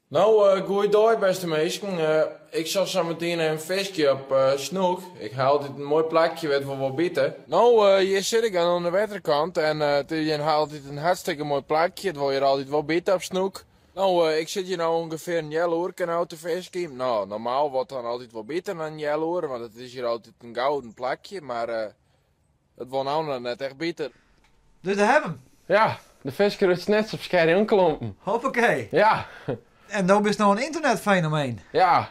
No, goeidei bêste minsken. Ik sil sametien even fiskje op snoek. Ik ha altyd in moai plakje wêr't we wol bite. No, hjir sit ik dan oan de wetterkant en it is hjir altyd in hartstikke moai plakje. It wol hjir altyd wol bite op snoek. No, ik sit hjir no ûngefear in healoerke no te fiskjen. No, normaal wurdt dan altyd wol biten nei in healoere, want it is hjir altyd in gouden plakje, mar it wol no noch net echt bite. Dus dêr hawwe we 'm. Ja, de fisker út Snits op skerjonklompen. Hoppakee. Ja. En do bist no in ynternetfenomeen. Ja.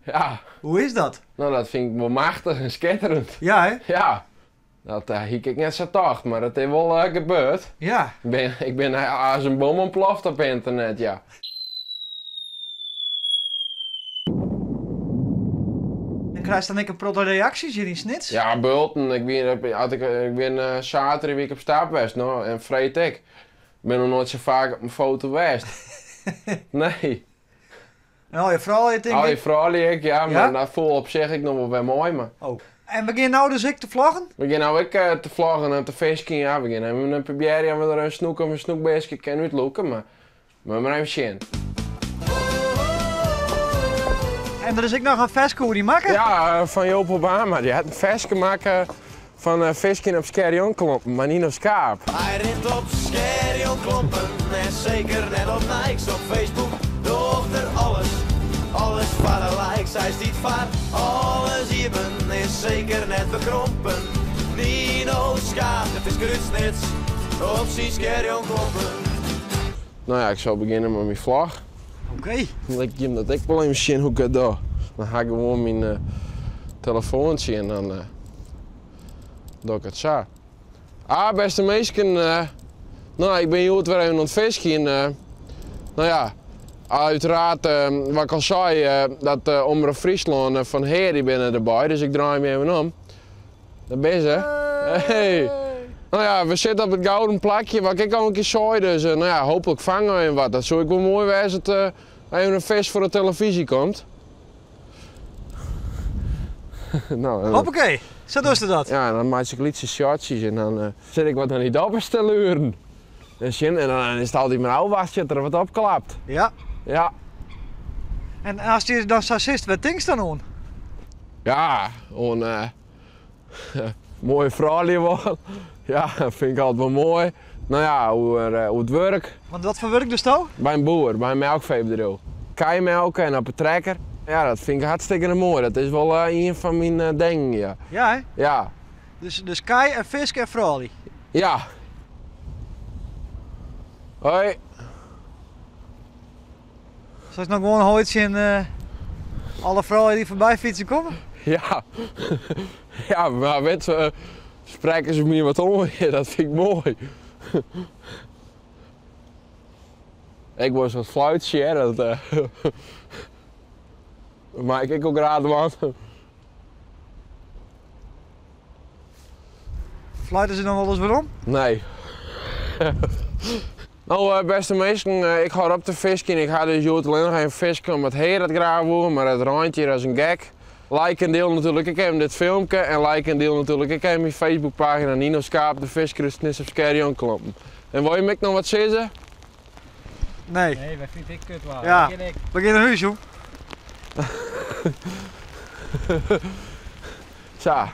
Ja. Hoe is dat? No, dat fyn ik wol machtich en skitterend. Ja, hè? Ja. Dat hie ik ek net sa tocht, mar it is wol gebeurd. Ja. Ik bin as in bom ûntploft op ynternet, ja. En krijst dan ek in protte reaksjes hjir yn Snits? Ja, bulten. Ik wie, at ik, ik bin saterdei wie ik op stap west, no, en freed ek. Ik bin noch noait sa faak op in foto west. Nee. En al je froulju tink ik? Al je froulju ek, ja, mar dat foel op sich ek noch wol wer mei, mar. Oh. En we gean no dus ek te vloggen? We gean no ek te vloggen en te fiskjen, ja. We gean even probearjen of we der in snoek of in snoekbearske kinne útlûke, mar moatte mar even sjen. En der is ek noch in ferske oer dy makke? Ja, fan Joop Obama. Dy hat in ferske makke fan fiskjen op skerjonklompen mei Nino Schaap. Hy rint op skerjonklompen en seker net op Nikes. Op Facebook docht er alles, alles foar de likes. Hy stiet foar alles iepen, is seker net bekrompen. Nino Schaap, de fisker út Snits, op syn skerjonklompen. No ja, ik sil begjinne mei myn vlog. Oké. Dan lit ik jim dat ek wol even sjen hoe ik dat doch. Dan ha ik gewoan myn telefoantsje en dan doch ik it sa. Ah, bêste minsken, no, ik bin hjoed wer even oan it fiskjen. No ja, uiteraard, wat ik al sei, dat Omrop Fryslân fan Hea, dy binne derby, dus ik draai my even om. Dêr binne se. Hey. No ja, we sitte op it gouden plakje, wat ik ek al in kear sei, dus no ja, hooplik fange we even wat. Dat soe ek wol moai wêze as even in fisk foar de televyzje komt. No, dan, Hoppakee, sa dochst dat. Ja, dan meitsje ik lytse shotsjes en dan sit ik wat oan dy dobbers te luren. En sjen, en dan is it altyd mar ôfwachtsje dat der wat opklapt. Ja. Ja. En as dy dan sa sitst, wêr tinkst dan oan? Ja, oan moaie froulju wol. Ja, dat fyn ik altyd wol moai. No ja, oer it wurk. Want wat foar wurk dochsto? By in boer, by in melkfeebedriuw. Kij melke en op 'e trekker. Ja, dat fyn ik hartstikke moai. Dat is wol ien fan myn dingen, ja. Ja, hè? Ja. Dus kij en fisk en froulju? Ja. Hoi. Seist no gewoan hoi tsjin alle froulju dy't foarby fytsen komme? Ja. Ja, mar wit, sprekke se my wat oan, dat fyn ik moai. Ik wol wat fluitsje, hè, dat mei ik ek wol graach dwaan. Fluite se dan wolris werom? Nee. No, bêste minsken, ik hâld op te fiskjen. Ik ha dus hjoed allinnich even fiske omdat Hea dat graach woe, mar it reint hjir as in gek. Like en diel natuerlik ek even dit filmke en like en diel natuerlik ek even myn Facebookpagina Nino Schaap, de fisker út Snits op Skerjonklompen. En wol jim ek noch wat sizze? Nee. Nee, wy fine it ek kut waar. Ja. We gean ek. We gean nei hûs, jong. Sa.